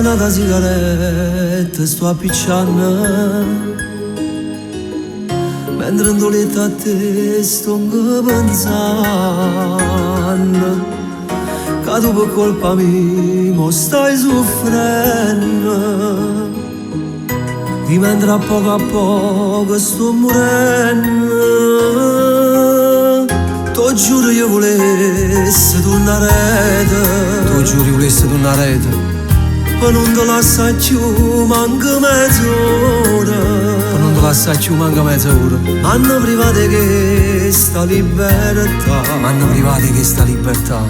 N'ata sigaretta sto appicciann'. Mentre 'int' 'o lietto a te stongo penzanno. Ca tu pe' colpa mia mo stai suffrenno. I' mentre a poco a poco sto murenno. T' 'o giuro io vulesse turnà aret'. T' 'o giuro io vulesse turnà aret'. Pe' nun te lassà cchiù manco mezz'ora. Pe' nun te lassà cchiù manco mezz'ora. M'hanno privato 'e chesta libertà. M'hanno privato 'e chesta libertà.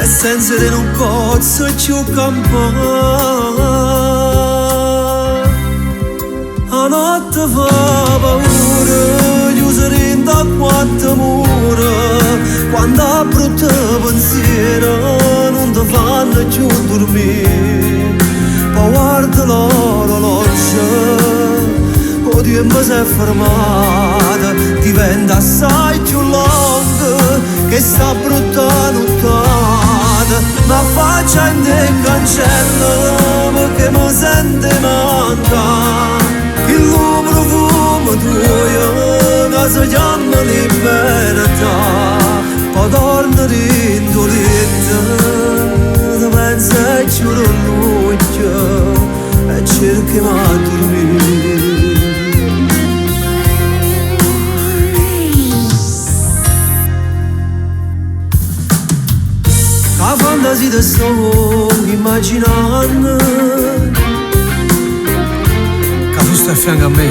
E senza 'e te nun pozzo cchiù campà. 'A notte fa paura, chiusa dint' a quatt' mura, quanta brutt' pensier' nun te fanno cchiù durmì. Po' guard' l'orologio, 'o tiempo s'è fermato, diventa assai cchiù longa chesta brutta nuttata. M'affaccio 'a 'int' 'e cancelle pecché me sento 'e mancà. Chillu profumo tuojo ca se chiamma libertà. Po' torno dint' 'o lietto, te penso e chiuro l'uocchie e cerco 'e m'addurmì. Ca fantasia te stongo immaginanno. Ca tu stai a fianco a me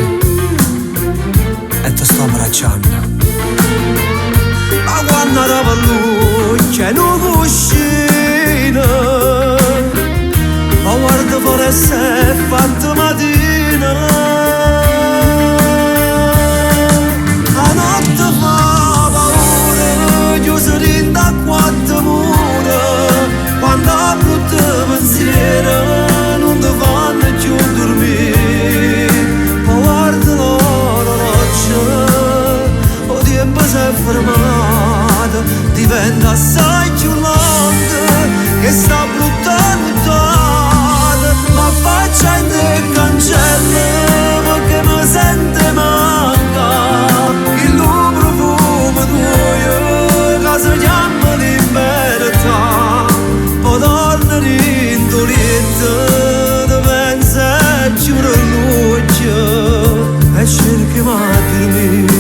e te sto abbraccianno. Ma quanno arape l'uocchie è nu cuscino, po' guardo fore e s'è fatta matina. 'A notte fa paura, chiusa dint' a quatt' mura, quanta brutt' pensier' nun te fanno cchiù durmì. Po' guardo l'orologio, 'o tiempo s'è fermato, diventa assai cchiù longa chesta brutta nuttata. M'affaccio 'a 'int' 'e cancelle pecché me sento 'e mancà. Chillu profumo tuojo ca se chiamma libertà. Po' torno dint' 'o lietto, te penso e chiuro l'uocchie e cerco 'e m'addurmì.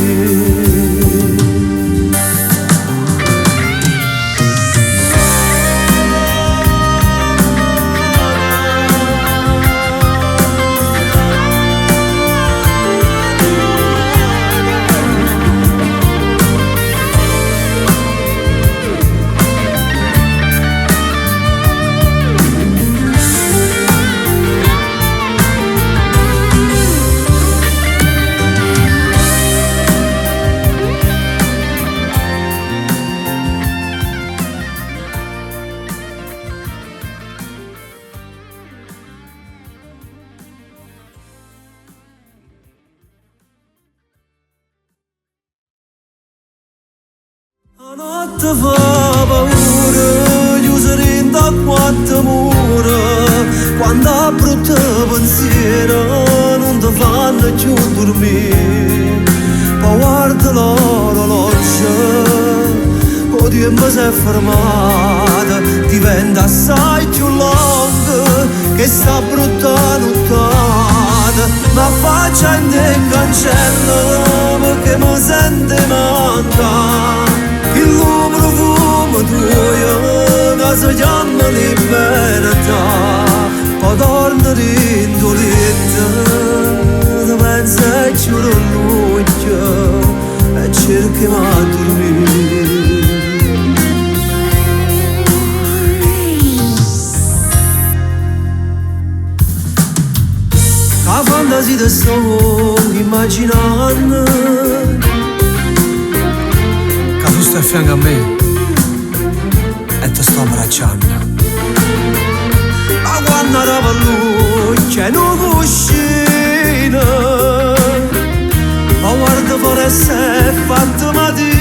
'A notte fa paura, chiusa dint' a quatt' mura, quanta brutt' pensier' nun te fanno cchiù durmì. Po' guardo l'orologio, 'o tiempo s'è fermato, diventa assai cchiù longa chesta brutta nuttata. M'affaccio 'a 'int' 'e cancelle pecché me sento 'e mancà. Chillu profumo tuojo ca se chiamma libertà. Po' torno dint' 'o lietto, te penso e chiuro l'uocchie e cerco 'e m'addurmì. Ca fantasia te stongo immaginanno. Ca tu stai a fianco a me e te sto abbraccianno. Ma quanno arape l'uocchie è nu cuscino, po' guardo fore e s'è fatta matina.